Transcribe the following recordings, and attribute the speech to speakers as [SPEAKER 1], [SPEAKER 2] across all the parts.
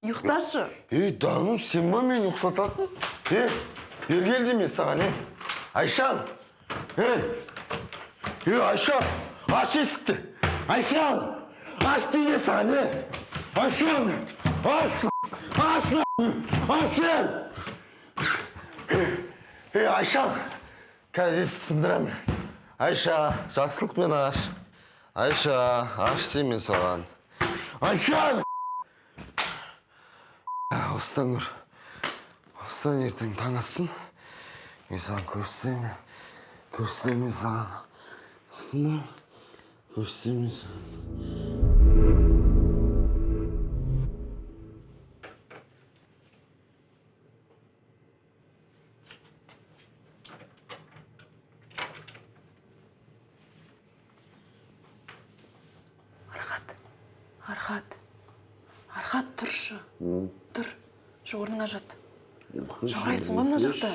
[SPEAKER 1] Ұйықташы.
[SPEAKER 2] Ей, да ну, сен ба мені ұйықтататын? Ей, бері кел деймін саған, ей. Айшан! Ей! Ей, Айшан! Аш есікті! Айшан! Аш деймін саған, ей! Айшан! Аш! Аш! Аш! Ей, ей, Айшан! Қазір есікті сындырамын. Айша, жақсылықпен аш. Айша, аш деймін саған. Айшан! Осыдан көр. Осыдан ертең таң атсын. Мен саған көрсетемін. Көрсетемін мен саған. Ұқтың ба? Көрсетемін мен саған.
[SPEAKER 1] Архат, Архат, Архат, тұршы. Тұр, жүр, орныңа жат. Жаурайсың ғой мына жақта.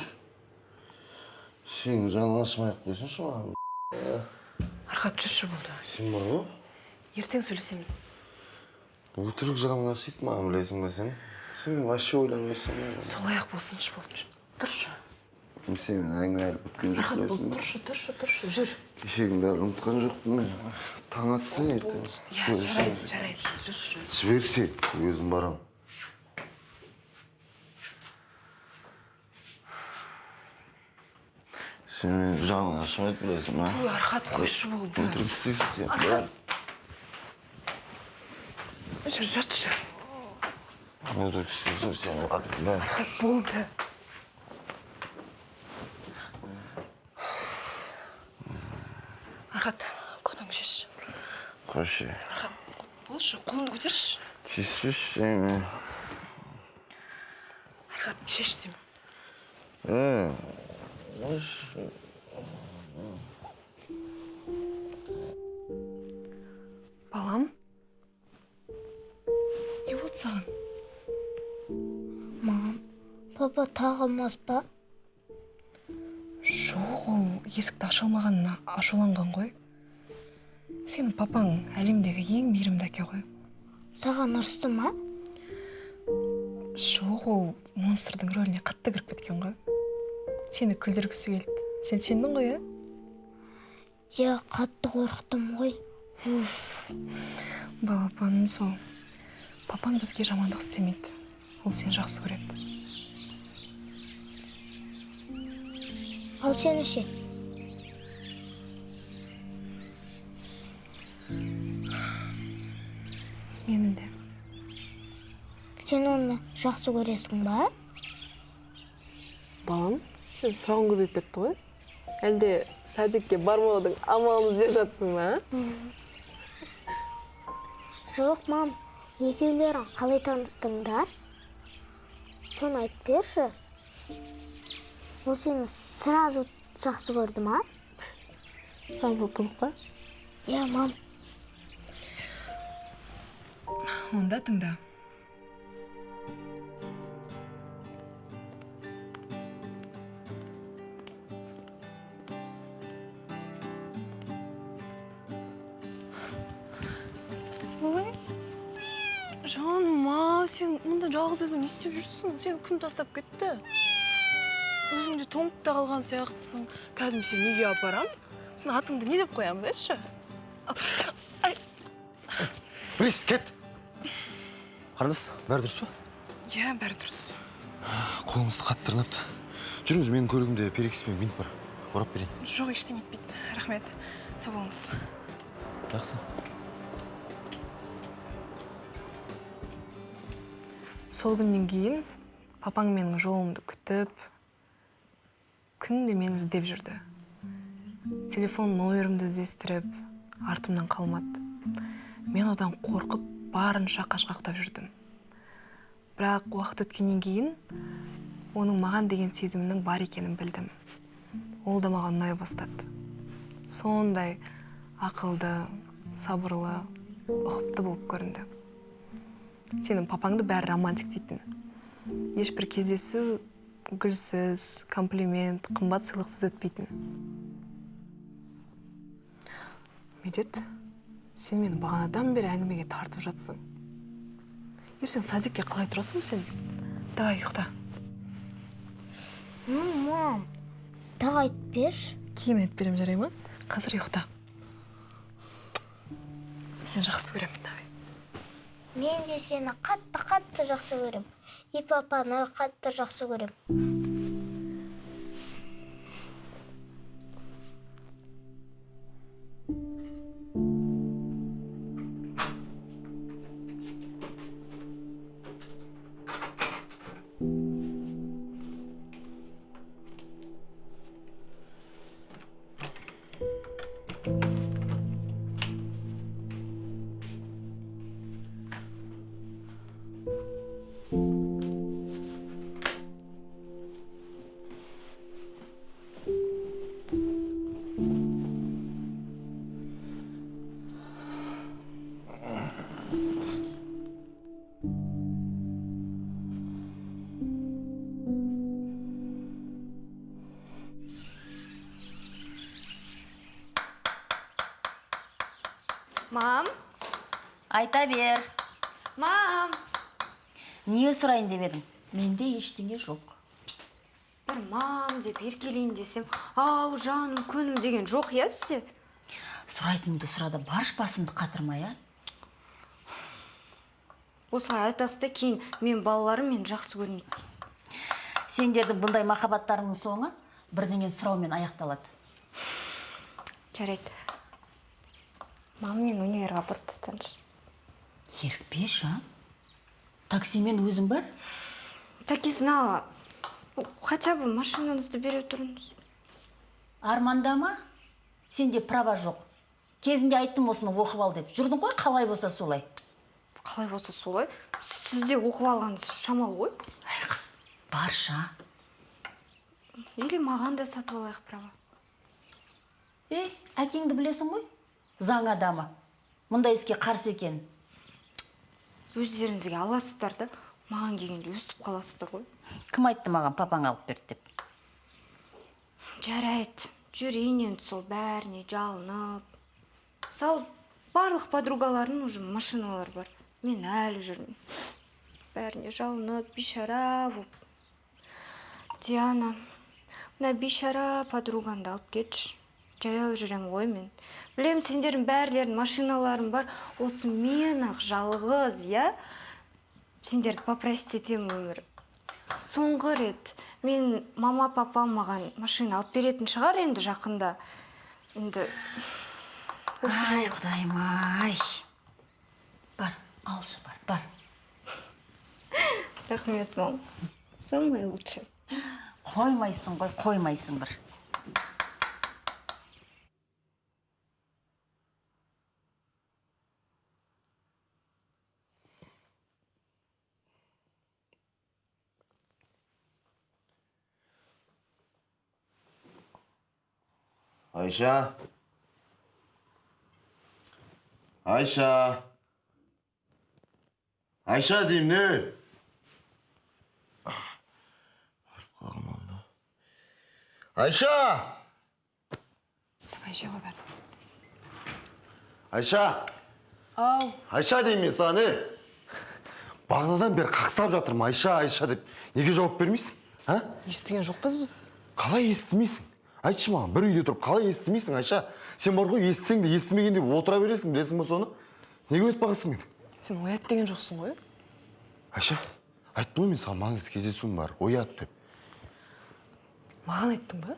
[SPEAKER 2] Сен жаның ашымай ақ қойсыншы маған.
[SPEAKER 1] Архат, жүрші, болды.
[SPEAKER 2] Сен бар ғой.
[SPEAKER 1] Ертең сөйлесеміз.
[SPEAKER 2] Өтірік жаның ашиды маған, білесің ба сен? Сен вообще ойланбайсың ғой.
[SPEAKER 1] Солай ақ болсыншы, болды. Жүр. Тұршы.
[SPEAKER 2] Мен сенімен әңгіме әлі біткен жоқ,
[SPEAKER 1] Архат,
[SPEAKER 2] білесің
[SPEAKER 1] болды,
[SPEAKER 2] ба?
[SPEAKER 1] тұршы, тұршы, тұршы, жүр.
[SPEAKER 2] Кешегінің бәрін ұмытқан жоқпын мен. Таң атсын ертең.
[SPEAKER 1] Иә, жарайды, жарайды, жүрші.
[SPEAKER 2] Жіберші, өзім барамын. Сен менің жаның ашымайды, білесің ба?
[SPEAKER 1] Ой, Архат, қойшы, болды.
[SPEAKER 2] Өтірік істейсің сен.
[SPEAKER 1] Архат. Жүр, жатшы.
[SPEAKER 2] Өтірік істейсің сен. Бәрі.
[SPEAKER 1] Архат, болды. Архат, кофтаңды шеш.
[SPEAKER 2] Қойшы.
[SPEAKER 1] Архат, болшы, қолыңды көтерші.
[SPEAKER 2] Тиіспеші сен мен.
[SPEAKER 1] Архат, шеш деймін.
[SPEAKER 2] Е, қойшы.
[SPEAKER 1] Балам, не болды саған?
[SPEAKER 3] Мам, папа тағы мас па?
[SPEAKER 1] Жоқ, ол есікті аша алмағанына ашуланған ғой. Сенің папаң әлемдегі ең мейірімді әке ғой.
[SPEAKER 3] Саған ұрысты ма?
[SPEAKER 1] Жоқ, ол монстрдың рөліне қатты кіріп кеткен ғой. Сені күлдіргісі келді. Сен сендің ғой, иә?
[SPEAKER 3] Иә, қатты қорықтым ғой.
[SPEAKER 1] Балапаным сол. Папаң бізге жамандық істемейді. Ол сені жақсы көреді.
[SPEAKER 3] Ал сені ше?
[SPEAKER 1] Мені де.
[SPEAKER 3] Сен оны жақсы көресің ба?
[SPEAKER 1] Балам, сен сұрағың көбейіп кетті ғой. Әлде садикке бармаудың амалын іздеп жатсың ба? А?
[SPEAKER 3] Жоқ, мам. Екеулерің қалай таныстыңдар? Соны айтып берші. Ол сені сразу жақсы көрді ма?
[SPEAKER 1] Саған сол қызық па?
[SPEAKER 3] Иә, мам.
[SPEAKER 1] Онда тыңда. Ой, жаным, ау, сен мұнда жалғыз өзің не істеп жүрсің? Сені кім тастап кетті? Өзің де тоңып та қалған сияқтысың. Қазір мен сені үйге апарам. Сен атыңды не деп қоямыз, айтшы? Ай,
[SPEAKER 2] Близ, кет. Қарындас, бәрі дұрыс па?
[SPEAKER 1] иә, бәрі дұрыс.
[SPEAKER 2] Қолыңызды қатты тырнапты. Жүріңіз, менің көлігімде перекись пен бинт бар. Орап берейін.
[SPEAKER 1] Жоқ, ештеңе етпейді. Рахмет. Сау болыңыз.
[SPEAKER 2] Жақсы.
[SPEAKER 1] Сол күннен кейін папаң менің жолымды күтіп, күнде мені іздеп жүрді. Телефон номерімді іздестіріп, артымнан қалмады. Мен одан қорқып, барынша қашқақтап жүрдім. Бірақ уақыт өткеннен кейін оның маған деген сезімінің бар екенін білдім. Ол да маған ұнай бастады. Сондай ақылды, сабырлы, ұқыпты болып көрінді. Сенің папаңды бәрі романтик дейтін. Ешбір кездесу гүлсіз, комплимент, қымбат сыйлықсыз өтпейтін. Медет, сен мені бағанадан бері әңгімеге тартып жатсың. Ертең садикке қалай тұрасың сен? Давай, ұйықта.
[SPEAKER 3] Ну, мам, тағы айтып берші.
[SPEAKER 1] Кейін айтып беремін, жарай ма? Қазір ұйықта. Сені жақсы көремін, давай.
[SPEAKER 3] Мен де сені қатты-қатты жақсы көрем. И папаны қатты жақсы көрем.
[SPEAKER 4] Мам,
[SPEAKER 5] Айта бер.
[SPEAKER 4] Мам.
[SPEAKER 5] Не сұрайын деп едің? Менде ештеңе жоқ.
[SPEAKER 4] Бір мам деп еркелейін десем, ау, жаным, күнім деген жоқ, иә сізде?
[SPEAKER 5] Сұрайтыныңды сұра да барш басымды қатырмай, а?
[SPEAKER 4] Осылай айтасыз да кейін мен балаларым мені жақсы көрмейді дейсіз.
[SPEAKER 5] Сендердің бұндай махаббаттарыңның соңы бірдеңені сұраумен аяқталады.
[SPEAKER 4] Жарайды. Мам, мені универға апарып тастаңызшы.
[SPEAKER 5] Ерікпеші, а? Таксимен өзің бар?
[SPEAKER 4] Так и знала. Хотя бы машинаңызды бере тұрыңыз.
[SPEAKER 5] Армандама, сенде права жоқ. Кезінде айттым осыны оқып ал деп. Жүрдің ғой қалай болса солай.
[SPEAKER 4] Қалай болса солай. Сіз де оқып алғаныңыз шамалы ғой.
[SPEAKER 5] Ай қыз, баршы, а?
[SPEAKER 4] Или маған да сатып алайық права.
[SPEAKER 5] Ей, әкеңді білесің ғой? Заң адамы. Мұндай іске қарсы екен.
[SPEAKER 4] Өздеріңізге аласыздар да, маған келгенде өстіп қаласыздар ғой.
[SPEAKER 5] Кім айтты маған папаң алып берді деп?
[SPEAKER 4] Жарайды, жүрейін енді сол бәріне жалынып. Мысалы, барлық подругаларының уже машиналар бар. Мен әлі жүрмін. Бәріне жалынып, бейшара болып. Диана, мына бейшара подругаңды алып кетші. Жаяу жүрем ғой мен. Білем, сендердің бәрілерінің машиналарың бар. Осы мен ақ жалғыз, иә? Сендерді попросить етемін өмір. Соңғы рет мен мама, папам маған машина алып беретін шығар енді жақында. Енді осы
[SPEAKER 5] Ай, құдайым ай. Бар, алшы бар, бар.
[SPEAKER 4] Рахмет, мам. Самое лучшее.
[SPEAKER 5] Қоймайсың ғой, қоймайсың бір.
[SPEAKER 2] Айша. Айша. Айша деймін, не? Барып қалғым алды. Айша!
[SPEAKER 1] Давай, жей ғой бәрін.
[SPEAKER 2] Айша!
[SPEAKER 1] Ау.
[SPEAKER 2] Айша деймін мен саған, е? Бағанадан бері қақсап жатырмын, Айша, Айша деп. Неге жауап бермейсің? А?
[SPEAKER 1] Естіген жоқпыз біз.
[SPEAKER 2] Қалай естімейсің? Айтшы маған, бір үйде тұрып қалай естімейсің, Айша? Сен бар ғой, естісең де естімеген деп отыра бересің, білесің бе соны? Неге өтіп бағасың мені?
[SPEAKER 1] Сен оят деген жоқсың ғой.
[SPEAKER 2] Айша, айттым ғой мен саған маңызды кездесуім бар, оят деп.
[SPEAKER 1] Маған айттың ба?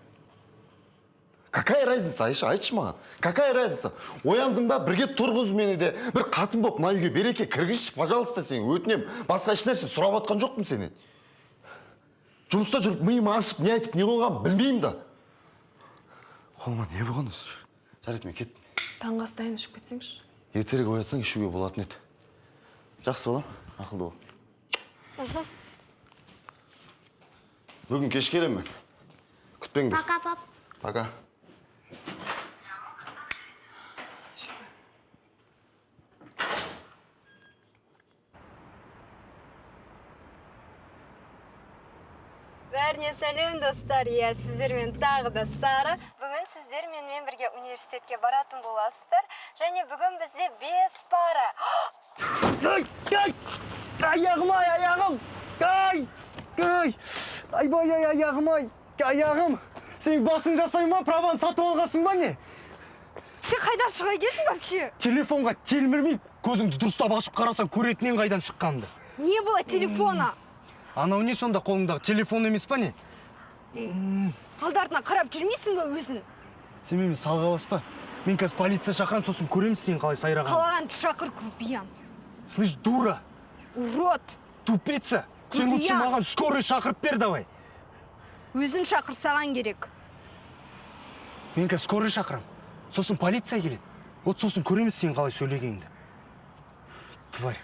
[SPEAKER 2] Какая разница, Айша, айтшы маған. Какая разница? Ояндың ба, бірге тұрғыз мені де, бір қатын болып мына үйге береке кіргізші, пожалуйста, сен өтінем. Басқа ешнәрсе сұрап жатқан жоқпын сенен. Жұмыста жүріп миым ашып, не айтып, не қойғанын білмеймін да. Қолыма не болған өзі? Жарайды, мен кеттім.
[SPEAKER 1] Таңғы ас дайын, ішіп кетсеңші.
[SPEAKER 2] Ертерек оятсаң ішуге болатын еді. Жақсы балам, ақылды бол. Бүгін кеш келемін мен. Күтпеңдер.
[SPEAKER 3] Пока, пап.
[SPEAKER 2] Пока.
[SPEAKER 4] Бәрі Бәріне сәлем, достар! Иә, сіздермен тағы да Сара. Бүгін сіздер менімен бірге университетке баратын боласыздар. Және бүгін бізде бес пара.
[SPEAKER 2] Ай, ай, аяғым, ай, аяғым, ай, ай, айбай, ай, аяғым, ай, аяғым. Сен басың жасай ма, праваны сатып алғансың ба, не?
[SPEAKER 4] Сен қайдан шыға келдің вообще?
[SPEAKER 2] Телефонға телмірмей, көзіңді дұрыстап ашып қарасаң, көретінен қайдан шыққаныңды.
[SPEAKER 4] Не было телефона.
[SPEAKER 2] Анау не сонда қолыңдағы, телефон емес па, не?
[SPEAKER 4] Алды артына қарап жүрмейсің ба өзің?
[SPEAKER 2] Сен менімен салғаласпа. Мен қазір полиция шақырамын, сосын көреміз сен қалай сайрағаныңды.
[SPEAKER 4] Қалағанды шақыр, грубиян.
[SPEAKER 2] Слышь, дура,
[SPEAKER 4] Урод.
[SPEAKER 2] тупица. Сен лучше
[SPEAKER 4] Грубиян.
[SPEAKER 2] маған скорый шақырып бер, давай.
[SPEAKER 4] Өзің шақыр, саған керек.
[SPEAKER 2] Мен қазір скорый шақырамын. Сосын полиция келеді. Вот сосын көреміз сен қалай сөйлегеніңді. Тварь.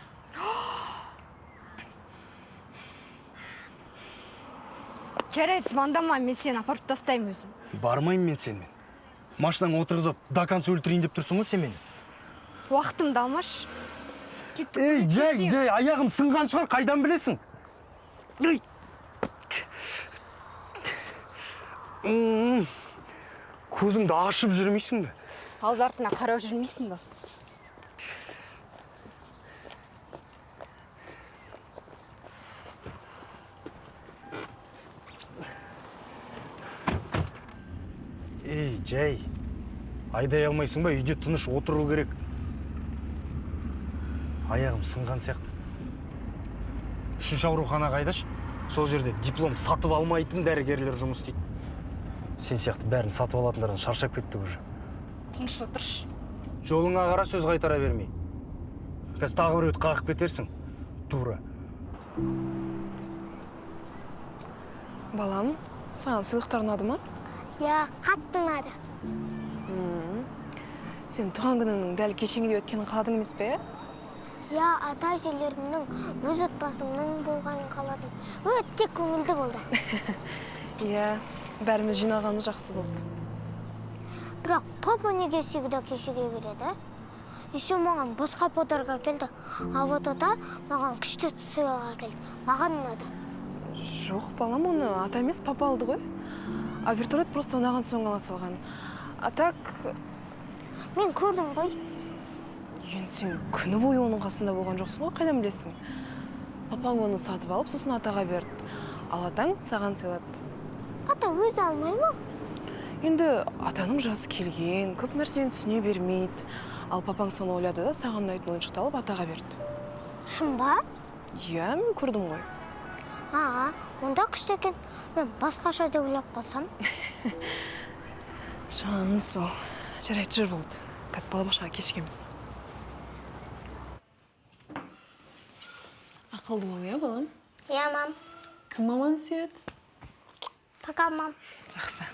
[SPEAKER 4] Жарайды, звондама, мен сені апарып тастаймын өзім.
[SPEAKER 2] Бармаймын мен сенімен. Машинаңа отырғызып, до конца өлтірейін деп тұрсың ғой сен мені.
[SPEAKER 4] Уақытымды алмашы. Кеттік,
[SPEAKER 2] Ей, жай,
[SPEAKER 4] көмектесейін.
[SPEAKER 2] жай, аяғым сынған шығар, қайдан білесің? Ей. Көзіңді ашып жүрмейсің бе?
[SPEAKER 4] Алды артына қарап жүрмейсің ба?
[SPEAKER 2] Ей, жай. Айдай алмайсың ба? Үйде тыныш отыру керек. Аяғым сынған сияқты. Үшінші аурухана қайдашы? Сол жерде диплом сатып алмайтын дәрігерлер жұмыс істейді. Сен сияқты бәрін сатып алатындардан шаршап кеттік уже.
[SPEAKER 4] Тыныш отыршы.
[SPEAKER 2] Жолыңа қара, сөз қайтара бермей. Қазір тағы біреуді қағып кетерсің. Дура.
[SPEAKER 1] Балам, саған сыйлықтар ұнады ма?
[SPEAKER 3] Иә, қатты ұнады.
[SPEAKER 1] Сен туған күніңнің дәл кешеңдей өткенін қаладың емес пе, иә?
[SPEAKER 3] Иә, ата әжелерімнің, өз отбасымның болғанын қаладым. Өте көңілді болды.
[SPEAKER 1] Иә, бәріміз жиналғанымыз жақсы болды.
[SPEAKER 3] Бірақ папа неге всегда кешіге береді? Еще маған босқа подарок әкелді. А вот ата маған күшті сыйлық әкелді. Маған ұнады.
[SPEAKER 1] Жоқ, балам, оны ата емес, папа алды ғой. А вертолет просто ұнаған соң ала салған. А так.
[SPEAKER 3] Мен көрдім ғой.
[SPEAKER 1] Енді сен күні бойы оның қасында болған жоқсың ғой, қайдан білесің? Папаң оны сатып алып, сосын атаға берді. Ал атаң саған сыйлады.
[SPEAKER 3] Ата өзі алмай ма?
[SPEAKER 1] Енді атаның жасы келген, көп нәрсені түсіне бермейді. Ал папаң соны ойлады да, саған ұнайтын ойыншықты алып атаға берді.
[SPEAKER 3] Шын ба?
[SPEAKER 1] Иә, мен көрдім ғой.
[SPEAKER 3] А, онда күшті екен. Мен басқаша деп ойлап қалсам.
[SPEAKER 1] Жаным сол. Жарайды, жүр, болды. Қазір балабақшаға кешігеміз. Ақылды бол, иә, балам?
[SPEAKER 3] Иә, мам.
[SPEAKER 1] Кім маманы сүйеді?
[SPEAKER 3] Пока, мам.
[SPEAKER 1] Жақсы.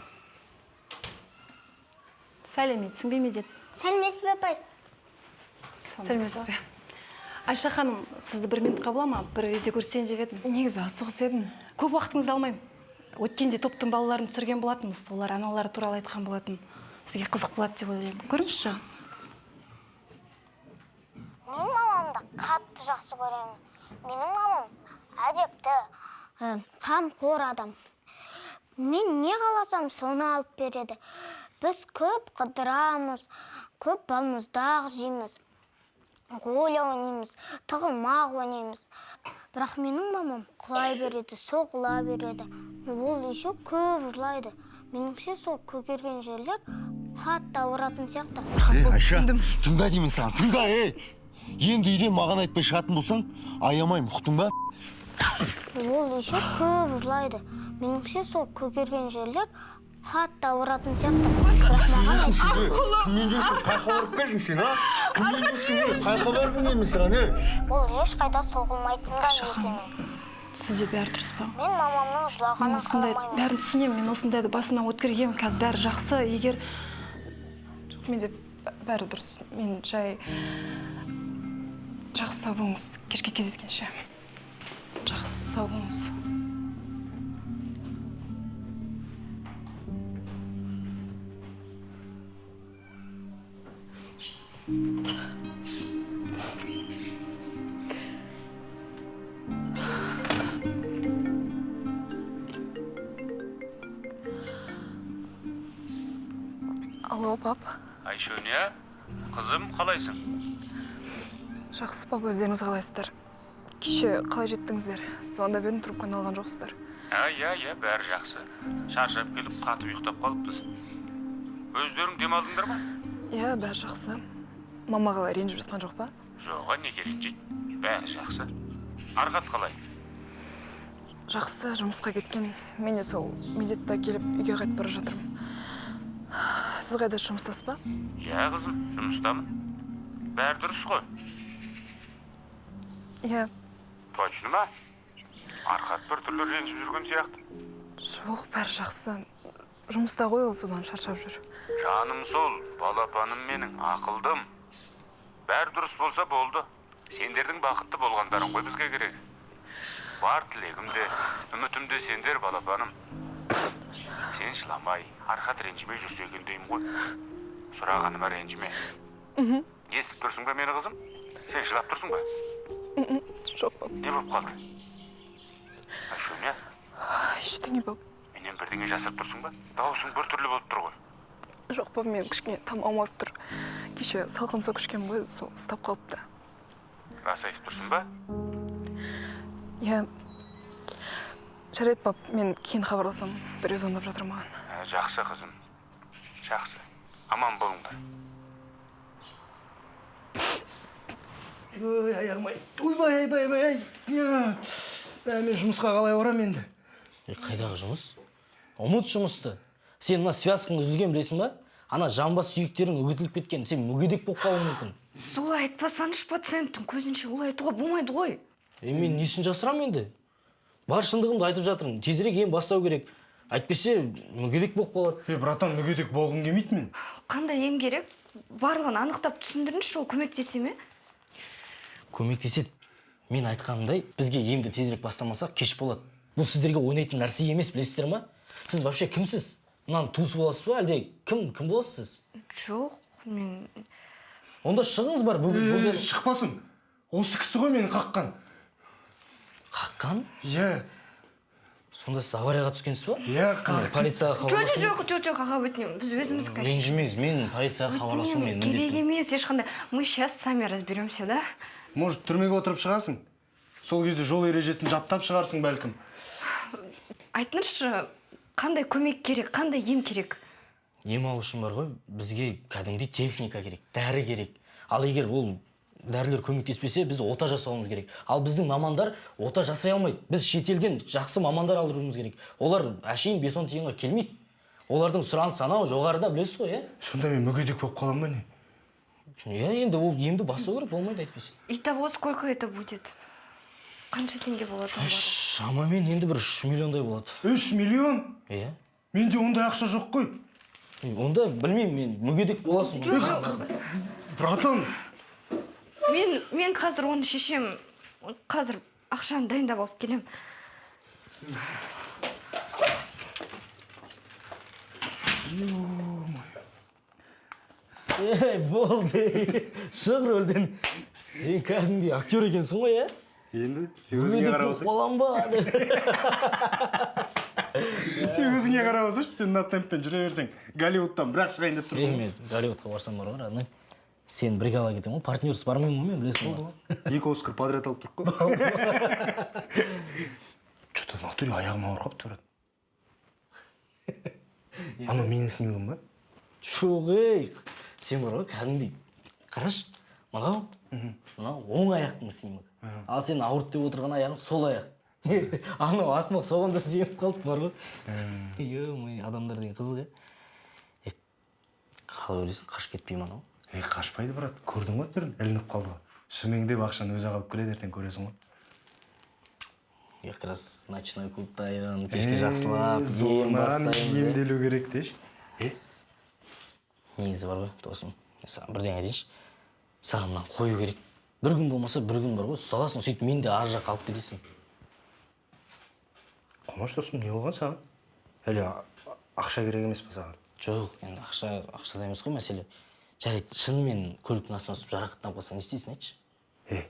[SPEAKER 6] Сәлеметсің бе, Медет?
[SPEAKER 3] Сәлеметсіз бе, апай?
[SPEAKER 1] Сәлеметсіз бе?
[SPEAKER 6] Айша ханым, сізді бір минутқа бола ма? Бір видео көрсетейін деп едім.
[SPEAKER 1] Негізі асығыс едім.
[SPEAKER 6] Көп уақытыңызды алмаймын. Өткенде топтың балаларын түсірген болатынбыз. Олар аналары туралы айтқан болатын. Сізге қызық болады деп ойлаймын. Көріңізші.
[SPEAKER 3] Мен мамамды қатты жақсы көремін. Менің мамам әдепті, қамқор адам. Мен не қаласам, соны алып береді. Біз көп қыдырамыз, көп балмұздақ жейміз, оля ойнаймыз, тығылмақ ойнаймыз. Бірақ менің мамам құлай береді, соғыла береді. Ол еще көп жылайды. Меніңше, сол көгерген жерлер қатты ауыратын сияқты.
[SPEAKER 2] Ей, Айша,
[SPEAKER 1] түсіндім.
[SPEAKER 2] тыңда деймін саған, тыңда, ей! Енді үйден маған айтпай шығатын болсаң, аямаймын, ұқтың ба?
[SPEAKER 3] Ол еще көп жылайды. Меніңше, сол көгерген жерлер қатты ауыратын сияқты. Бірақ маған
[SPEAKER 2] Кіммен жүрсің? Қайда барып келдің сен, а? Кіммен жүрсің, ей? Қайда бардың деймін саған, ей?
[SPEAKER 3] Ол ешқайда соғылмайтын да етемін.
[SPEAKER 6] Сізде бәрі дұрыс па?
[SPEAKER 3] Мен мамамның
[SPEAKER 6] Мен
[SPEAKER 3] жылағанын
[SPEAKER 6] осындай
[SPEAKER 3] қаламаймын.
[SPEAKER 6] бәрін түсінемін. Мен осындайды басымнан өткергенмін. Қазір бәрі жақсы. Егер
[SPEAKER 1] Жоқ, менде бәрі дұрыс. Мен жай. Жақсы, сау болыңыз. Кешке кездескенше.
[SPEAKER 6] Жақсы, сау болыңыз.
[SPEAKER 1] Алло, пап.
[SPEAKER 7] Айшөне, қызым, қалайсың?
[SPEAKER 1] Жақсы, пап, өздеріңіз қалайсыздар? Кеше қалай жеттіңіздер? Звондап едім, трубканы алған жоқсыздар.
[SPEAKER 7] А, иә, иә, бәрі жақсы. Шаршап келіп, қатып ұйықтап қалыппыз. Өздерің демалдыңдар ма?
[SPEAKER 1] Иә, бәрі жақсы. Мама қалай, ренжіп жатқан жоқ па?
[SPEAKER 7] Жоға, неге ренжиді? Бәрі жақсы. Арқат қалай?
[SPEAKER 1] Жақсы, жұмысқа кеткен. Мен де сол Медетті әкеліп үйге қайтып бара жатырмын. Сіз қайда, жұмыстасыз ба?
[SPEAKER 7] Иә, қызым, жұмыстамын. Бәрі дұрыс қой.
[SPEAKER 1] Иә.
[SPEAKER 7] Точно ма? Арқат бір түрлі ренжіп жүрген сияқты.
[SPEAKER 1] Жоқ, бәрі жақсы. Жұмыста ғой ол, содан шаршап жүр.
[SPEAKER 7] Жаным сол, балапаным менің, ақылдым. Бәрі дұрыс болса болды. Сендердің бақытты болғандарың ғой бізге керек. Бар тілегім де, үмітім де сендер, балапаным. Сен жыламай, Арқат ренжімей жүрсе екен деймін ғой. Сұрағаныма ренжіме. Естіп тұрсың ба мені, қызым? Сен жылап тұрсың ба?
[SPEAKER 1] Жоқ, пап.
[SPEAKER 7] Не болып қалды? Айшөне,
[SPEAKER 1] Ештеңе, пап.
[SPEAKER 7] менен бірдеңе жасырып тұрсың ба? Дауысың бір түрлі болып тұр ғой.
[SPEAKER 1] Жоқ, пап, мен кішкене тамағым ауырып тұр. Кеше салқын сок ішкенмін ғой, сол ұстап қалыпты.
[SPEAKER 7] Рас айтып тұрсың ба?
[SPEAKER 1] Иә. Жарайды, пап, мен кейін хабарласамын. Біреу звондап жатыр маған.
[SPEAKER 7] Ә, жақсы, қызым. Жақсы. Аман болыңдар.
[SPEAKER 8] Ой, аяғым ай. Ойбай, айбай, айбай, ай. Ә, мен жұмысқа қалай барамын енді?
[SPEAKER 9] Е, қайдағы жұмыс? Ұмыт жұмысты. Сен мына связкаң үзілген, білесің ба? Ана жамбас сүйектерің үгітіліп кеткен. Сен мүгедек болып қалуың мүмкін.
[SPEAKER 4] Солай айтпасаңшы пациенттің көзінше, олай айтуға болмайды ғой.
[SPEAKER 9] Е, мен несін жасырамын енді? Бар шындығымды айтып жатырмын. Тезірек ем бастау керек. Әйтпесе мүгедек болып қалады.
[SPEAKER 8] Е, братан, мүгедек болғым келмейді мен.
[SPEAKER 4] Қандай ем керек? Барлығын анықтап түсіндіріңізші, ол көмектесе ме?
[SPEAKER 9] Көмектеседі. Мен айтқанымдай, бізге емді тезірек бастамасақ, кеш болады. Бұл сіздерге ойнайтын нәрсе емес, білесіздер ма? Сіз вообще кімсіз? Мынаның туысы боласыз ба, әлде кім боласыз сіз?
[SPEAKER 4] Жоқ, мен
[SPEAKER 9] Онда шығыңыз бар бүгін.
[SPEAKER 8] Е,
[SPEAKER 9] Бүгін
[SPEAKER 8] шықпасын. Осы кісі ғой мені қаққан.
[SPEAKER 9] Қаққан?
[SPEAKER 8] Иә.
[SPEAKER 9] Сонда сіз аварияға түскенсіз ба?
[SPEAKER 8] Иә, қақ.
[SPEAKER 9] Полицияға
[SPEAKER 4] Жоқ,
[SPEAKER 9] хабарласу.
[SPEAKER 4] жоқ, жоқ, жоқ, аға, өтінемін. Біз өзіміз қазір.
[SPEAKER 9] Ренжімеңіз, мен полицияға хабарласу мен
[SPEAKER 4] Өтінемін, керек
[SPEAKER 9] міндетім.
[SPEAKER 4] емес ешқандай. Мы сейчас сами разберемся, да?
[SPEAKER 8] Может, түрмеге отырып шығасың? Сол кезде жол ережесін жаттап шығарсың бәлкім.
[SPEAKER 4] Айтыңызшы, қандай көмек керек, қандай ем керек?
[SPEAKER 9] Ем алу үшін бар ғой, бізге кәдімгідей техника керек, дәрі керек. Ал егер ол дәрілер көмектеспесе, біз ота жасауымыз керек. Ал біздің мамандар ота жасай алмайды. Біз шетелден жақсы мамандар алдыруымыз керек. Олар әшейін 5-10 тиынға келмейді. Олардың сұранысы анау жоғарыда, білесіз ғой, иә?
[SPEAKER 8] Сонда мен мүгедек болып қаламын ба, не?
[SPEAKER 9] Иә, енді ол емді бастау керек, болмайды әйтпесе.
[SPEAKER 4] Итого сколько это будет? Қанша теңге болады оның барлығы?
[SPEAKER 9] Шамамен енді бір 3 миллиондай болады.
[SPEAKER 8] 3 миллион?
[SPEAKER 9] Иә.
[SPEAKER 8] Менде ондай ақша жоқ қой.
[SPEAKER 9] Онда білмеймін, мен мүгедек боласың ғой.
[SPEAKER 4] Жоқ,
[SPEAKER 8] Братан,
[SPEAKER 4] мен қазір оны шешем. Қазір ақшаны дайындап алып келем.
[SPEAKER 9] Ей, болды, шық рөлден. Сен кәдімгідей актер екенсің ғой, иә?
[SPEAKER 8] Енді сен өзіңе
[SPEAKER 9] Мүгедек
[SPEAKER 8] қарап
[SPEAKER 9] болып
[SPEAKER 8] алсаң.
[SPEAKER 9] қалам ба деп.
[SPEAKER 8] Сен өзіңе қарап алсайшы, сен мына темппен жүре берсең, Голливудтан бірақ шығайын деп
[SPEAKER 9] Ей,
[SPEAKER 8] тұрсың.
[SPEAKER 9] мен Голливудқа барсам бар ғой, родной. Сен бірге ала кетемін ғой, партнерсіз бармаймын ғой мен, білесің ғой.
[SPEAKER 8] Екі Оскар подряд алып тұрық қой. Что-то в натуре аяғым ауырып қалыпты, брат. Анау менің снимогым ба?
[SPEAKER 9] Жоқ, ей, сен бар ғой, кәдімгідей. Қарашы, мынау оң аяқтың снимогы. Ал сен ауырды деп отырған аяғың сол аяқ. Анау ақымақ соған да сеніп қалды бар ғой. Ё-моё, адамдар деген қызық, иә. Е, қалай ойлайсың, қашып кетпей ме анау?
[SPEAKER 8] Ей, қашпайды, брат. Көрдің ғой түрін, ілініп қалды ғой. Сүмеңдеп ақшаны өзі ақ алып келеді, ертең көресің ғой.
[SPEAKER 9] Как раз ночной клуб дайын, кешке жақсылап ем
[SPEAKER 8] Зорынан
[SPEAKER 9] бастаймыз, иә.
[SPEAKER 8] емделу керек деші. Е,
[SPEAKER 9] Негізі бар ғой, досым, мен саған бірдеңе айтайыншы. Саған мынаны қою керек. Бір күн болмаса, бір күн бар ғой, ұсталасың, сөйтіп мен де ар жаққа алып кетесің.
[SPEAKER 8] Қумаш, досым, не болған саған? Әлде ақша керек емес па саған?
[SPEAKER 9] Жоқ, енді ақша ақшада емес қой мәселе. Жарайды, шынымен көліктің астына түсіп жарақаттанып қалсаң, не істейсің, айтшы?
[SPEAKER 8] Е,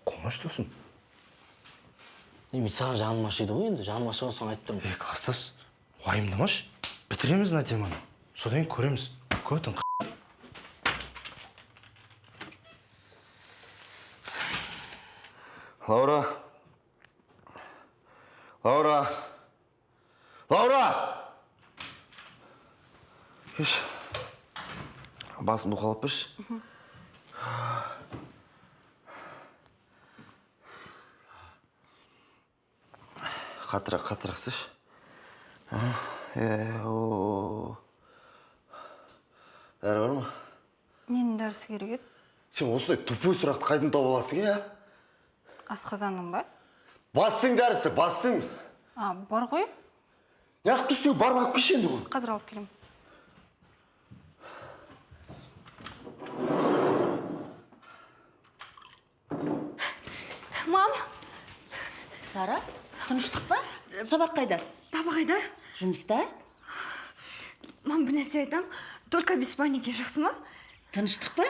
[SPEAKER 8] қумаш, досым.
[SPEAKER 9] Е, мен саған жаным ашиды ғой енді, жаным ашыған соң айтып тұрмын.
[SPEAKER 8] Е, класстас, уайымдамашы. Бітіреміз мына теманы. Содан кейін көреміз. Көтің.
[SPEAKER 2] Лаура. Лаура. Лаура! Кеш. Басымды уқалап берші. Қаттырақ, қаттырақ істеші. О. Дәрі бар ма?
[SPEAKER 4] Ненің дәрісі керек еді?
[SPEAKER 2] Сен осындай тупой сұрақты қайдан тауып аласың, иә?
[SPEAKER 4] Асқазанның ба?
[SPEAKER 2] Бастың дәрісі, бастың.
[SPEAKER 4] А, бар ғой.
[SPEAKER 2] Неғып тұрсың, барып алып келші енді ғой.
[SPEAKER 4] Қазір алып келемін.
[SPEAKER 6] Мам!
[SPEAKER 5] Сара, тыныштық па? Сабақ қайда?
[SPEAKER 4] Папа қайда?
[SPEAKER 5] Жұмыста?
[SPEAKER 4] Мам, бір нәрсе айтам. Только без паники, жақсы ма?
[SPEAKER 5] Тыныштық па?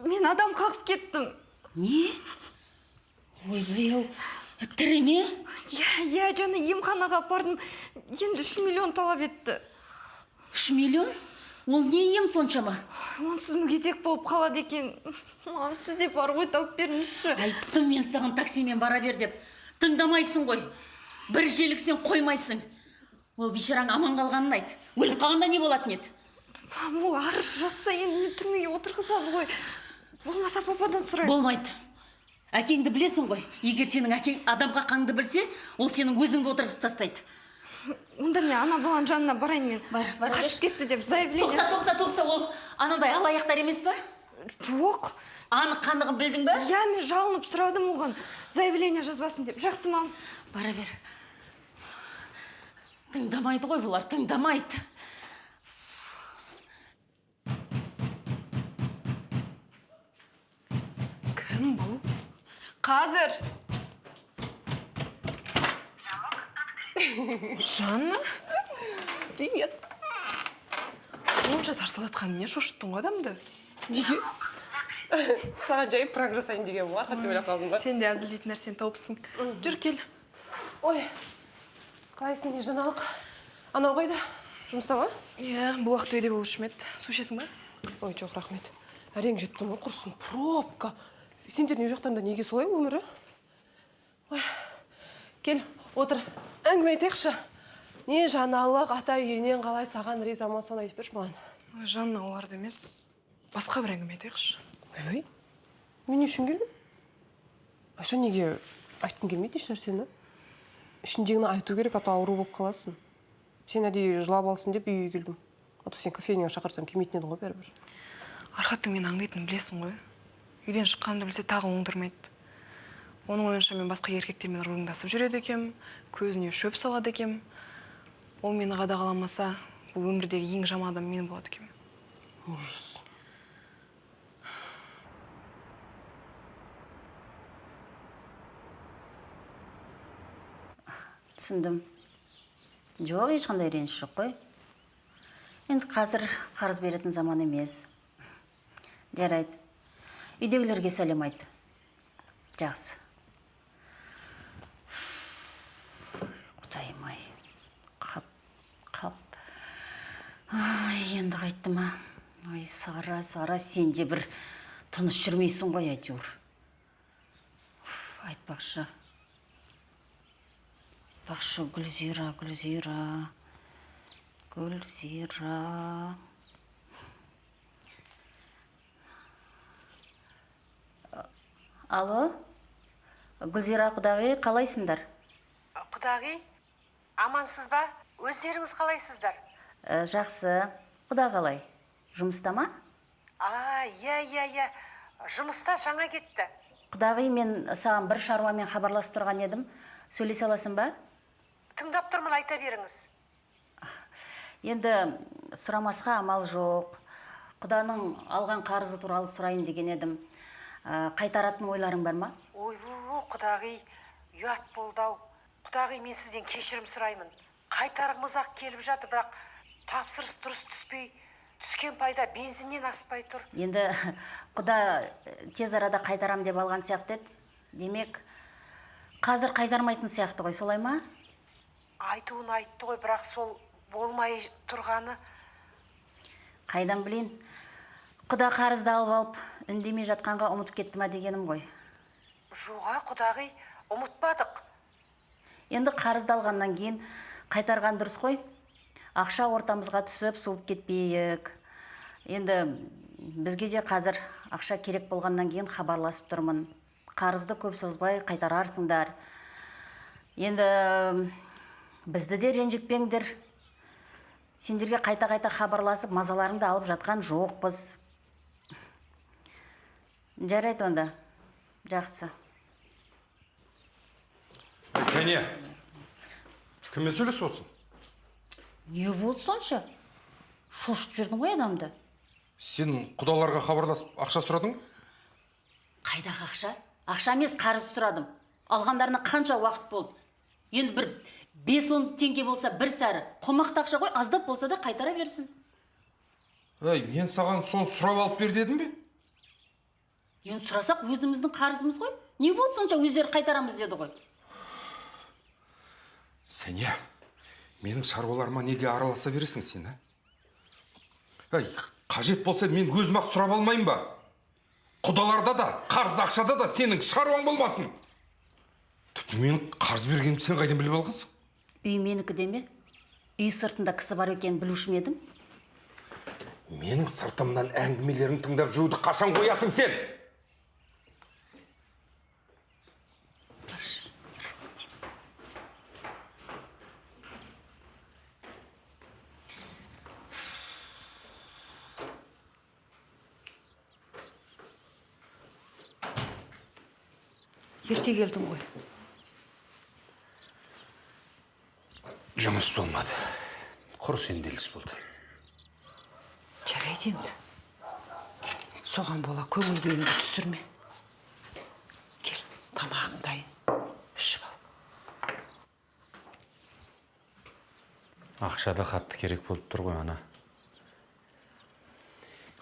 [SPEAKER 4] Мен адам қағып кеттім.
[SPEAKER 5] Не? Ойбай ау, тірі ме?
[SPEAKER 4] Иә, иә, жаңа емханаға апардым. Енді 3 миллион талап етті.
[SPEAKER 5] 3 миллион? Ол не ем соншама?
[SPEAKER 4] Онсыз мүгедек болып қалады екен. Мам, сізде бар ғой, тауып беріңізші.
[SPEAKER 5] Айттым мен саған таксимен бара бер деп. Тыңдамайсың ғой. Бір желіксең қоймайсың. Ол бейшараң аман қалғанын айт. Өліп қалғанда не болатын еді?
[SPEAKER 4] Мам, ол арыз жазса енді мені түрмеге отырғызады ғой. Болмаса пападан сұрайын.
[SPEAKER 5] Болмайды. Әкеңді білесің ғой. Егер сенің әкең адамға қанды білсе, ол сенің өзіңді отырғызып тастайды.
[SPEAKER 4] Онда мен ана баланың жанына барайын мен.
[SPEAKER 5] Бар, бар.
[SPEAKER 4] Қашып кетті деп заявление.
[SPEAKER 5] Тоқта, тоқта, тоқта, ол анандай алаяқтар емес па?
[SPEAKER 4] Жоқ.
[SPEAKER 5] Анық қанығын білдің ба?
[SPEAKER 4] Иә, мен жалынып сұрадым оған. Заявление жазбасын деп. Жақсы, мам.
[SPEAKER 5] Бара бер. Тыңдамайды ғой бұлар, тыңдамайды.
[SPEAKER 1] Кім бұл? Қазір. Жанна?
[SPEAKER 10] Привет.
[SPEAKER 1] Сонша тарсылдатқан не шошыттың ғой адамды?
[SPEAKER 10] Неге? Саған жай пранк жасайын деген болар, деп ойлап қалдым ба?
[SPEAKER 1] Сен де әзілдейтін нәрсені тауыпсың. Жүр, кел.
[SPEAKER 10] Ой, қалайсың, не жаңалық? Анау қайда? Жұмыста ма?
[SPEAKER 1] Иә, бұл уақытта үйде болушы ма еді. Су ішесің ба?
[SPEAKER 10] Ой, жоқ, рахмет. Әрең жеттім ғой, құрсын, пробка. Сендер не жақтарында неге солай өмірі? Ой, кел, отыр. Әңгіме айтайықшы. Не жаңалық, ата енең қалай, саған риза ма, соны айтып берші маған.
[SPEAKER 1] Ой, Жанна, оларды емес, басқа бір әңгіме айтайықшы.
[SPEAKER 10] Ой, мен не үшін келдім? Айша, неге айтқың келмейді еш нәрсені? Ішіндегіні айту керек, а то ауру болып қаласың. Сен әдейі жылап алсын деп үйге келдім. А то сен кофейняға шақырсам келмейтін едің ғой бәрібір.
[SPEAKER 1] Архаттың мені аңдитынын білесің ғой. Үйден шыққанымды білсе тағы оңдырмайды. Оның ойынша мен басқа еркектермен ырғыңдасып жүреді екенмін, көзіне шөп салады екенмін. Ол мені қадағаламаса, бұл өмірдегі ең жаман адам мен болады екенмін.
[SPEAKER 10] Ужас.
[SPEAKER 5] Түсіндім. Жоқ, ешқандай реніш жоқ қой. Енді қазір қарыз беретін заман емес. Жарайды. Үйдегілерге сәлем айт. Жақсы. Құдайым ай. Қап, қап. Ай, енді қайтты ма? Ай, Сара, Сара, сен де бір тыныш жүрмейсің ғой әйтеуір. Айтпақшы. Айтпақшы, Гүлзира, Гүлзира. Гүлзира. Алло? Гүлзира құдағи, қалайсыңдар?
[SPEAKER 11] Құдағи, амансыз ба? Өздеріңіз қалайсыздар?
[SPEAKER 5] Жақсы. Құда қалай? Жұмыста ма?
[SPEAKER 11] А, иә, иә, иә. Жұмыста, жаңа кетті.
[SPEAKER 5] Құдағи, мен саған бір шаруамен хабарласып тұрған едім. Сөйлесе аласың ба?
[SPEAKER 11] Тыңдап тұрмын, айта беріңіз.
[SPEAKER 5] Енді сұрамасқа амал жоқ. Құданың алған қарызы туралы сұрайын деген едім. Қайтаратын ойларың бар ма?
[SPEAKER 11] Ойбу, құдағи, ұят болды-ау. Құдағи, мен сізден кешірім сұраймын. Қайтарғымыз-ақ келіп жатыр, бірақ тапсырыс дұрыс түспей, түскен пайда бензиннен аспай тұр.
[SPEAKER 5] Енді құда тез арада қайтарам деп алған сияқты еді. Демек, қазір қайтармайтын сияқты ғой, солай ма?
[SPEAKER 11] Айтуын айтты ғой, бірақ сол болмай тұрғаны.
[SPEAKER 5] Қайдан білейін? Құда қарызды алып алып, үндемей жатқанға ұмытып кетті ма дегенім ғой.
[SPEAKER 11] Жоға, құдағи, ұмытпадық.
[SPEAKER 5] Енді қарызды алғаннан кейін қайтарған дұрыс қой. Ақша ортамызға түсіп, суып кетпейік. Енді бізге де қазір ақша керек болғаннан кейін хабарласып тұрмын. Қарызды көп созбай қайтарарсыңдар. Енді бізді де ренжітпеңдер. Сендерге қайта-қайта хабарласып, мазаларыңды алып жатқан жоқпыз. Жарайды онда. Жақсы.
[SPEAKER 12] Сәния, кіммен сөйлесіп отырсың?
[SPEAKER 5] Не болды сонша? Шошытып жібердің ғой адамды.
[SPEAKER 12] Сен құдаларға хабарласып ақша сұрадың ба?
[SPEAKER 5] Қайдағы ақша? Ақша емес, қарыз сұрадым. Алғандарына қанша уақыт болды? Енді бір 5-10 теңге болса бір сәрі. Қомақты ақша ғой, аздап болса да қайтара берсін.
[SPEAKER 12] Ей, мен саған соны сұрап алып бер дедім бе?
[SPEAKER 5] Енді сұрасақ өзіміздің қарызымыз ғой. Не болды сонша, өздері қайтарамыз деді ғой.
[SPEAKER 12] Сәния, менің шаруаларыма неге араласа бересің сен, а? Ей, қажет болса мен өзім-ақ сұрап алмаймын ба? Құдаларда да, қарыз ақшада да сенің шаруаң болмасын. Тіпті менің қарыз бергенімді сен қайдан біліп алғансың?
[SPEAKER 5] Үй менікі деме? Үй сыртында кісі бар екенін білуші ме едің?
[SPEAKER 12] Менің сыртымнан әңгімелерін тыңдап жүруді қашан қоясың сен?
[SPEAKER 11] Ерте келдің ғой.
[SPEAKER 7] Жұмыс болмады. Құр сенделіс болды.
[SPEAKER 11] Жарайды енді. Соған бола көңіл күйіңді түсірме. Кел, тамағың дайын. Ішіп ал.
[SPEAKER 7] Ақша да қатты керек болып тұр ғой, ана.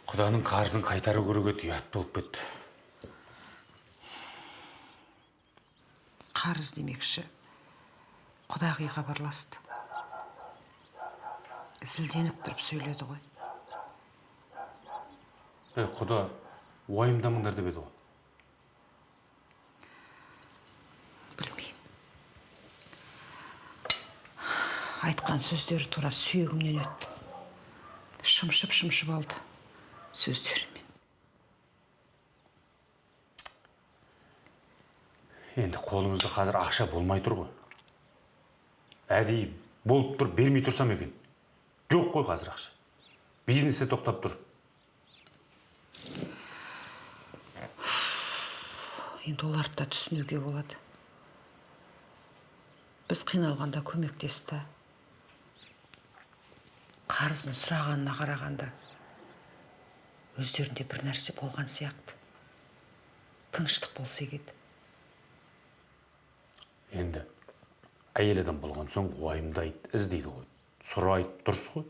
[SPEAKER 7] Құданың қарызын қайтару керек еді, ұят болып кетті.
[SPEAKER 11] Қарыз демекші, құдағи хабарласты. Зілденіп тұрып сөйледі ғой.
[SPEAKER 7] Құда, уайымдамаңдар деп еді ғой.
[SPEAKER 11] Білмеймін. Айтқан сөздері тура сүйегімнен өтті. Шымшып-шымшып алды сөздерімен.
[SPEAKER 7] Енді қолымызда қазір ақша болмай тұр ғой. Әдейі болып тұр, бермей тұрсам екен. Жоқ қой қазір ақша. Бизнесі тоқтап тұр.
[SPEAKER 11] Енді оларды да түсінуге болады. Біз қиналғанда көмектесті. Қарызын сұрағанына қарағанда өздерінде бір нәрсе болған сияқты. Тыныштық болса еді.
[SPEAKER 7] Енді әйел адам болған соң уайымдайды, іздейді ғой. Сұрайды, дұрыс қой.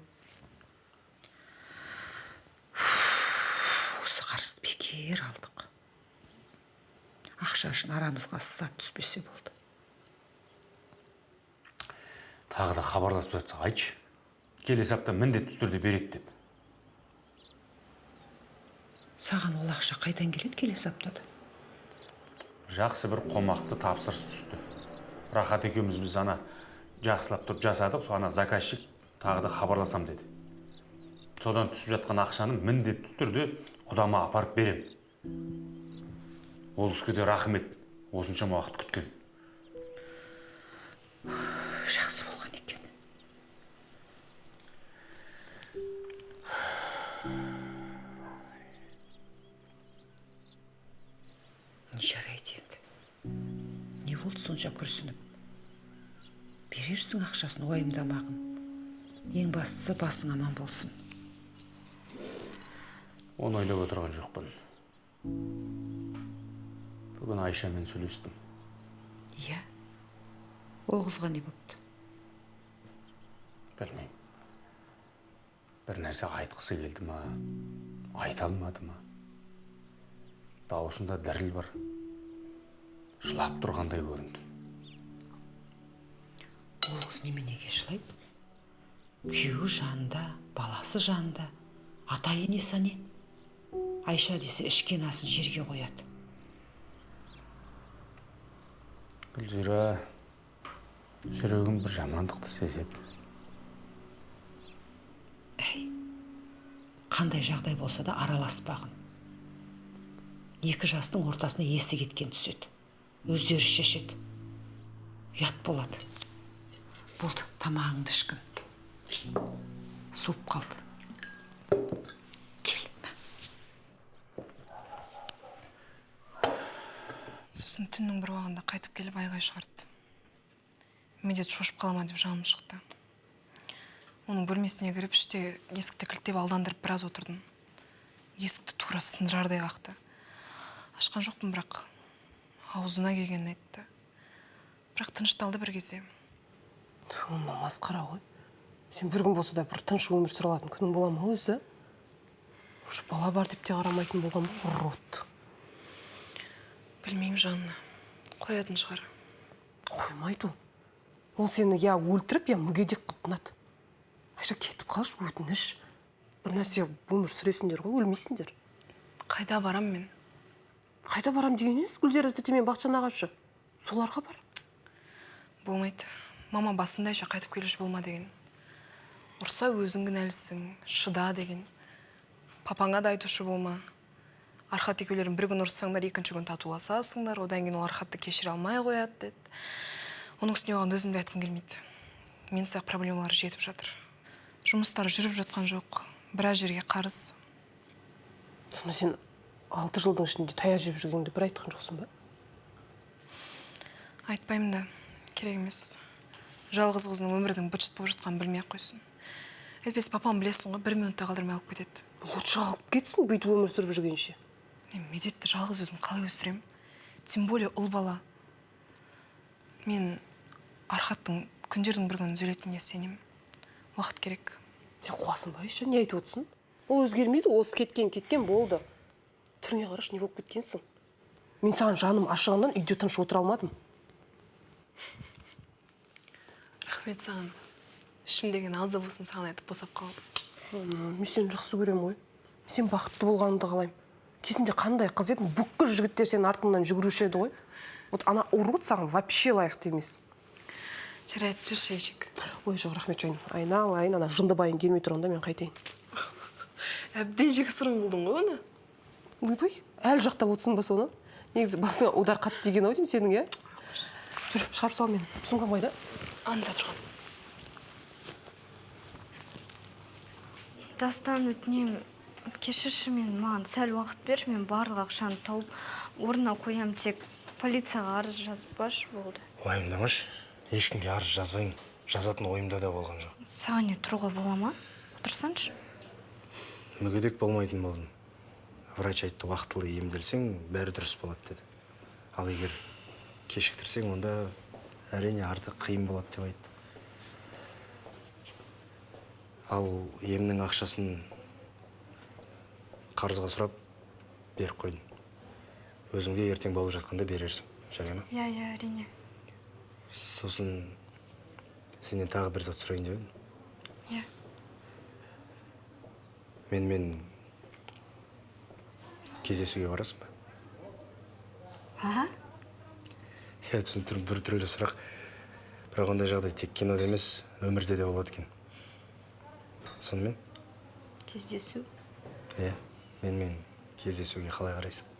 [SPEAKER 11] Осы қарызды бекер алдық. Ақша үшін арамызға сызат түспесе болды.
[SPEAKER 7] Тағы да хабарласып жатса айтшы. Келесі апта міндетті түрде береді деп.
[SPEAKER 11] Саған ол ақша қайдан келеді келесі аптада?
[SPEAKER 7] Жақсы бір қомақты тапсырыс түсті. Рахат екеуміз біз ана жақсылап тұрып жасадық, сол ана заказчик тағы да хабарласам деді. Содан түсіп жатқан ақшаны міндетті түрде құдама апарып берем. Ол кісіге де рахмет, осыншама уақыт күткен.
[SPEAKER 11] Жақсы болған екен. Жарайды енді. Не болды сонша күрсініп? Берерсің ақшасын, уайымдамағын. Ең бастысы басың аман болсын.
[SPEAKER 7] Оны ойлап отырған жоқпын. Бүгін Айшамен сөйлестім.
[SPEAKER 11] Иә? Ол қызға не болыпты?
[SPEAKER 7] Білмеймін. Бір нәрсе айтқысы келді ма, айта алмады ма? Дауысында діріл бар. Жылап тұрғандай көрінді.
[SPEAKER 11] Ол қыз неменеге жылайды? Күйеуі жанында, баласы жанында. Ата енесі не? Айша десе ішкен асын жерге қояды.
[SPEAKER 7] Гүлзира, жүрегім бір жамандықты сезеді.
[SPEAKER 11] Әй, қандай жағдай болса да араласпағын. Екі жастың ортасына есі кеткен түседі. Өздері шешеді. Ұят болады. Болды, тамағыңды ішкін. Суып қалды. Кел.
[SPEAKER 1] Сосын түннің бір уағында қайтып келіп айғай шығарды. Медет шошып қалама деп жаным шықты. Оның бөлмесіне кіріп іште есікті кілттеп алдандырып біраз отырдым. Есікті тура сындырардай қақты. Ашқан жоқпын, бірақ аузына келгенін айтты. Бірақ тынышталды бір кезде.
[SPEAKER 10] Ту, мына масқара ғой. Сен бір күн болса да бір тыныш өмір сүре алатын күнің бола ма өзі? Уже бала бар деп те қарамайтын болған ба, урод.
[SPEAKER 1] Білмеймін, Жанна. Қоятын шығар.
[SPEAKER 10] Қоймайды ол. Ол сені я өлтіріп, я мүгедек қылып тынады. Айша, кетіп қалшы, өтініш. Бір нәрсе өмір сүресіңдер ғой, өлмейсіңдер.
[SPEAKER 1] Қайда барам мен?
[SPEAKER 10] Қайда барам деген емес, Гүлзира тәте мен Бақытжан ағашы. Соларға бар.
[SPEAKER 1] Болмайды. Мама басында еще қайтып келуші болма деген. Ұрса өзің кінәлісің, шыда деген. Папаңа да айтушы болма. Архат екеулерің бір күн ұрыссаңдар, екінші күн татуласасыңдар, одан кейін ол Архатты кешіре алмай қояды деді. Оның үстіне оған өзім де айтқым келмейді. Мен сияқты проблемалар жетіп жатыр. Жұмыстары жүріп жатқан жоқ, біраз жерге қарыз.
[SPEAKER 10] Сонда сен 6 жылдың ішінде таяқ жеп жүргеніңді бір айтқан жоқсың ба?
[SPEAKER 1] Айтпаймын да, керек емес. Жалғыз қызының өмірінің быт-шыт болып жатқанын білмей-ақ қойсын. Әйтпесе папам білесің ғой, бір минутта қалдырмай алып кетеді.
[SPEAKER 10] Лучше алып кетсін, бүйтіп өмір сүріп жүргенше.
[SPEAKER 1] Медетті жалғыз өзім қалай өсірем? Тем более ұл бала. Мен Архаттың күндердің бір күні түзелетініне сенемін. Уақыт керек.
[SPEAKER 10] Сен қуасың ба еще? Не айтып отырсың? Ол өзгермейді, осы кеткен кеткен болды. Түріңе қарашы, не болып кеткенсің? Мен саған жаным ашығаннан үйде тыныш отыра алмадым.
[SPEAKER 1] Рахмет саған. Ішім деген аз да болсын саған айтып босап қалдым.
[SPEAKER 10] Мен сені жақсы көремін ғой. Сен бақытты болғаныңды қалаймын. Кезінде қандай қыз едің, бүкіл жігіттер сенің артыңнан жүгіруші еді ғой. Вот ана урод саған вообще лайықты емес.
[SPEAKER 1] Жарайды, жүр шай ішейік.
[SPEAKER 10] Ой, жоқ, рахмет жаным. Айналайын, ана жындыбайың келмей тұрғанда мен қайтайын.
[SPEAKER 1] Әбден жексұрын қылдың ғой оны.
[SPEAKER 10] Ойбай, әлі жақтап отырсың ба соны? Негізі басыңа удар қатты тиген ау деймін сенің, иә? Жүр, шығарып сал мені. Сумкам қайда?
[SPEAKER 1] Анда тұрған.
[SPEAKER 4] Дастан, өтінемін, кешірші мені, маған сәл уақыт бер, мен барлық ақшаны тауып орнына қоям, тек полицияға арыз жазып болды.
[SPEAKER 8] Уайымдамашы, ешкімге арыз жазбаймын. Жазатын ойымда да болған жоқ.
[SPEAKER 4] Саған не тұруға бола ма? Отырсаңшы.
[SPEAKER 8] Мүгедек болмайтын болдым. Врач айтты, уақытылы емделсең, бәрі дұрыс болады деді. Ал егер кешіктірсең, онда әрине артық қиын болады деп айтты. Ал емнің ақшасын қарызға сұрап беріп қойдым. Өзіңде ертең болып жатқанда берерсің, жарай ма?
[SPEAKER 4] Иә, иә, әрине.
[SPEAKER 8] Сосын сенен тағы бір зат сұрайын деп едім.
[SPEAKER 4] Иә.
[SPEAKER 8] Менімен кездесуге барасың ба?
[SPEAKER 4] Аха.
[SPEAKER 8] Иә, түсініп тұрмын, бір түрлі сұрақ. Бірақ ондай жағдай тек кинода емес, өмірде де болады екен. Сонымен?
[SPEAKER 4] Кездесу?
[SPEAKER 8] Иә, менімен кездесуге қалай қарайсың?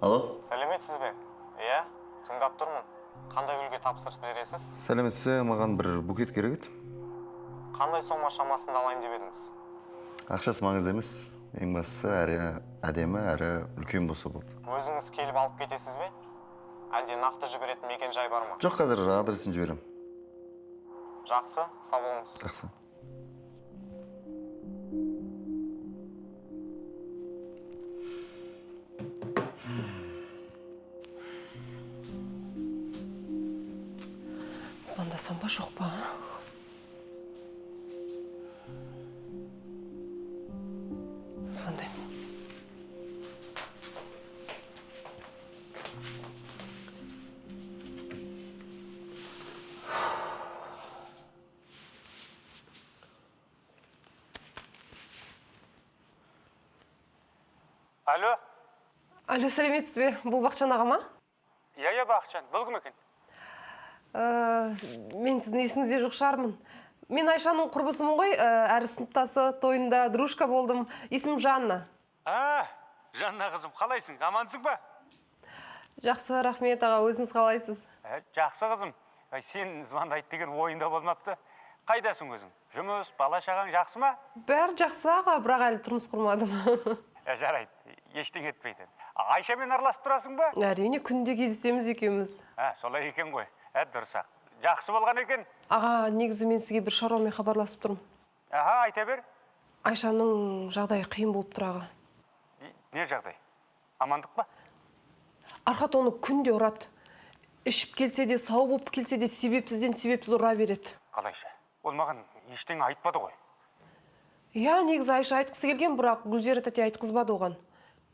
[SPEAKER 13] Алло?
[SPEAKER 14] Сәлеметсіз бе? Иә, тыңдап тұрмын.
[SPEAKER 13] Қандай гүлге тапсырыс бересіз?
[SPEAKER 14] Сәлеметсіз бе, маған бір букет керек еді.
[SPEAKER 13] Қандай сома шамасында алайын деп едіңіз?
[SPEAKER 14] Ақшасы маңызды емес. Ең бастысы әрі әдемі, әрі үлкен болса болды.
[SPEAKER 13] Өзіңіз келіп алып кетесіз бе? Әлде нақты жіберетін мекен жай бар ма?
[SPEAKER 14] Жоқ, қазір адресін жіберемін.
[SPEAKER 13] Жақсы, сау болыңыз.
[SPEAKER 14] Жақсы.
[SPEAKER 10] Звондасам ба, жоқ па? Звондаймын.
[SPEAKER 7] Алло.
[SPEAKER 10] Алло, сәлеметсіз бе? Бұл Бақытжан аға ма?
[SPEAKER 7] Иә, иә, Бақытжан, бұл кім екен?
[SPEAKER 10] Мен сіздің есіңізде жоқ шығармын. Мен Айшаның құрбысымын ғой, әрі сыныптасы, тойында дружка болдым. Есімім Жанна.
[SPEAKER 7] А, Жанна қызым, қалайсың? Амансың ба?
[SPEAKER 10] Жақсы, рахмет аға, өзіңіз қалайсыз?
[SPEAKER 7] Жақсы қызым. Сен звондайды деген ойымда болмапты. Қайдасың өзің? Жұмыс, бала шағаң жақсы ма?
[SPEAKER 10] Бәрі жақсы аға, бірақ әлі тұрмыс құрмадым.
[SPEAKER 7] Жарайды, ештеңе етпейді. Айшамен араласып тұрасың ба?
[SPEAKER 10] Әрине, күнде кездесеміз екеуміз.
[SPEAKER 7] Солай екен ғой. Дұрыс-ақ. Жақсы болған екен.
[SPEAKER 10] Аға, негізі мен сізге бір шаруамен хабарласып тұрмын.
[SPEAKER 7] Аха, айта бер.
[SPEAKER 10] Айшаның жағдайы қиын болып тұр, аға.
[SPEAKER 7] Не жағдай? Амандық па?
[SPEAKER 10] Архат оны күнде ұрады. Ішіп келсе де, сау болып келсе де, себепсізден себепсіз ұра береді.
[SPEAKER 7] Қалайша? Ол маған ештеңе айтпады ғой.
[SPEAKER 10] Иә, негізі Айша айтқысы келген, бірақ Гүлзира тәте айтқызбады оған.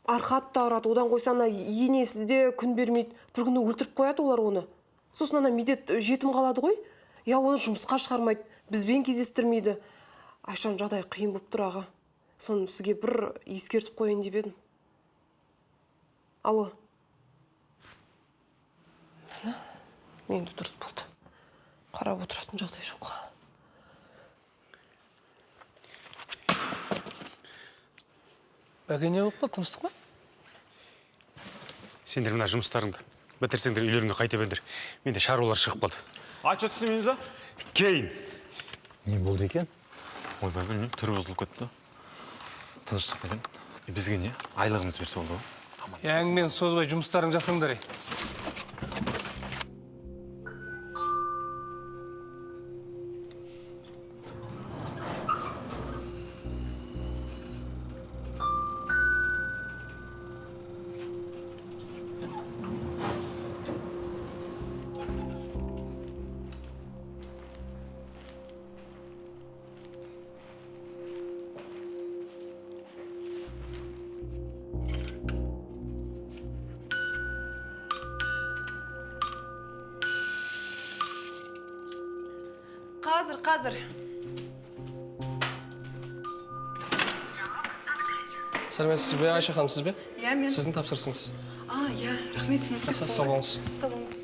[SPEAKER 10] Архат та ұрады, одан қойса ана енесі де күн бермейді. Бір күні өлтіріп қояды олар оны. Сосын ана Медет жетім қалады ғой. Я оны жұмысқа шығармайды, бізбен кездестірмейді. Айшаның жағдайы қиын болып тұр, аға. Соны сізге бір ескертіп қояйын деп едім. Алло. Міне, енді дұрыс болды. Қарап отыратын жағдай жоқ.
[SPEAKER 15] Бәке, не болып қалды, тыныштық па?
[SPEAKER 7] Сендер мына жұмыстарыңды бітірсеңдер үйлеріңе қайта беріңдер. Менде шаруалар шығып қалды.
[SPEAKER 13] Отчет істемейміз а?
[SPEAKER 7] Кейін.
[SPEAKER 16] Не болды екен?
[SPEAKER 17] Ойбай, білмеймін, түрі бұзылып кетті. Тыныштық па екен? Бізге не? Айлығымыз берсе болды ғой.
[SPEAKER 15] Әңгімені созбай жұмыстарың жасаңдар.
[SPEAKER 6] Қазір, қазір.
[SPEAKER 15] Сәлеметсіз бе, Айша ханым, сіз бе?
[SPEAKER 6] Иә, мен.
[SPEAKER 15] Сіздің тапсырысыңыз.
[SPEAKER 6] А, иә, рахмет.
[SPEAKER 15] Жақсы, сау болыңыз.
[SPEAKER 6] Сау болыңыз.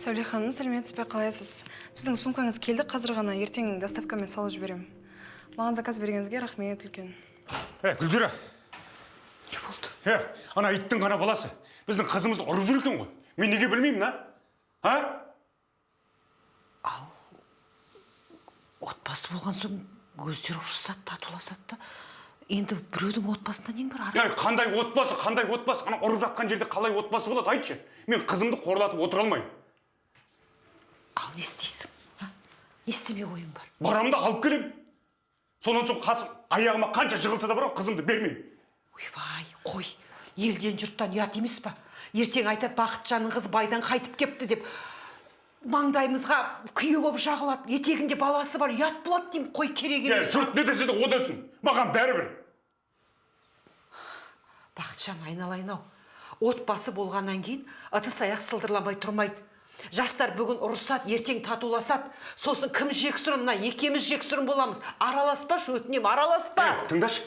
[SPEAKER 6] Сәуле ханым, сәлеметсіз бе, қалайсыз? Сіздің сумкаңыз келді қазір ғана, ертең доставкамен салып жіберемін. Маған заказ бергеніңізге рахмет үлкен.
[SPEAKER 7] Гүлзира. Не болды? Ана иттің ғана баласы. Біздің қызымызды ұрып жүр екен ғой. Мен неге білмеймін, а? А?
[SPEAKER 11] Ал отбасы болған соң өздері ұрысады, татуласады да. Енді біреудің отбасында нең бар?
[SPEAKER 7] Қандай отбасы, қандай отбасы? Ана ұрып жатқан жерде қалай отбасы болады, айтшы. Мен қызымды қорлатып отыра алмаймын.
[SPEAKER 11] Ал не істейсің? Не істемей ойың бар?
[SPEAKER 7] Барамын да алып келемін. Сонан соң қасым аяғыма қанша жығылса да бар, қызымды бермеймін.
[SPEAKER 11] Ойбай, қой. Елден жұрттан ұят емес па? Ертең айтады, Бақытжанның қызы байдан қайтып кепті деп. Маңдайымызға күйеу болып жағылады, етегінде баласы бар, ұят болады деймін, қой керек емес.
[SPEAKER 7] Жұрт не десе де о десін, маған бәрібір.
[SPEAKER 11] Бақытжан, айналайын-ау, отбасы болғаннан кейін ыдыс аяқ сылдырламай тұрмайды. Жастар бүгін ұрысады, ертең татуласады. Сосын кім жексұрын, мына екеуміз жексұрын боламыз. Араласпашы, өтінем, араласпа.
[SPEAKER 7] Тыңдашы,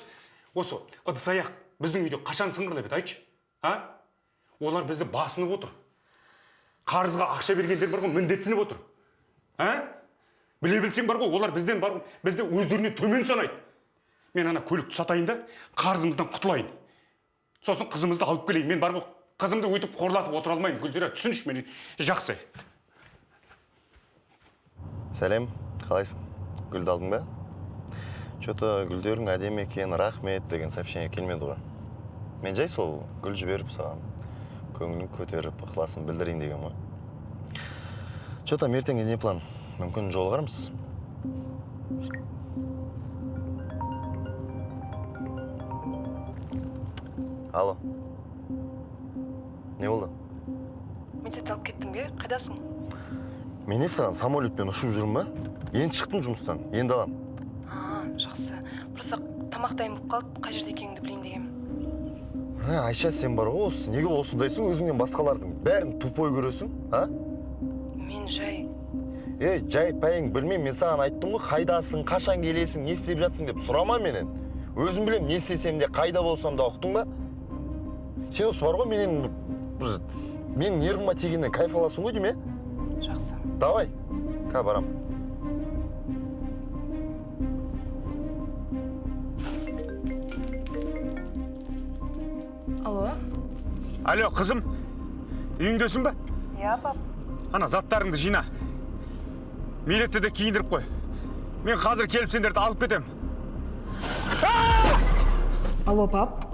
[SPEAKER 7] Осы ыдыс аяқ біздің үйде қашан сыңғырлап еді, айтшы? А? Олар бізді басынып отыр. Қарызға ақша бергендер бар ғой, міндетсініп отыр. А? Біле білсең бар ғой, олар бізден бар ғой, бізді өздеріне төмен санайды. Мен ана көлікті сатайын да, қарызымыздан құтылайын. Сосын қызымызды алып келейін. Мен бар ғой, қызымды өйтіп қорлатып отыра алмаймын. Гүлзира, түсінші мені. Жақсы.
[SPEAKER 14] Сәлем, қалайсың? Гүлді алдың ба? Че-то гүлдерің әдемі екен, рахмет деген сообщение келмеді ғой. Мен жай сол гүл жіберіп саған көңілін көтеріп, ықыласын білдірейін деген ғой. Че-то ертеңге не план? Мүмкін жолығармыз? Алло. Не болды?
[SPEAKER 6] Мектепті алып кеттің бе? Қайдасың?
[SPEAKER 14] Мен не саған самолетпен ұшып жүрмін ба? Енді шықтым жұмыстан, енді алам.
[SPEAKER 6] А, жақсы. Просто тамақ дайын болып қалды, қай жерде екеніңді білейін дегенмін.
[SPEAKER 14] Мә, Айша, сен бар ғой осы. Неге осындайсың? Өзіңнен басқалардың бәрін тупой көресің, а?
[SPEAKER 6] Мен жай.
[SPEAKER 14] Ей, жай пәйің білмеймін, мен саған айттым ғой, қайдасың, қашан келесің, не істеп жатсың деп сұрама менен. Өзім білем, не істесем де, қайда болсам да, ұқтың ба? Сен осы бар ғой, менен бір менің нервыма тигеннен кайф аласың ғой деймін, е?
[SPEAKER 6] Жақсы.
[SPEAKER 14] Давай, ка барам.
[SPEAKER 6] Алло?
[SPEAKER 7] Алло, қызым, үйіңдесің бе?
[SPEAKER 6] Иә, пап.
[SPEAKER 7] Ана заттарыңды жина. Медетті де киіндіріп қой. Мен қазір келіп сендерді алып кетем.
[SPEAKER 6] Алло, пап.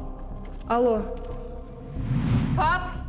[SPEAKER 6] Алло. Пап!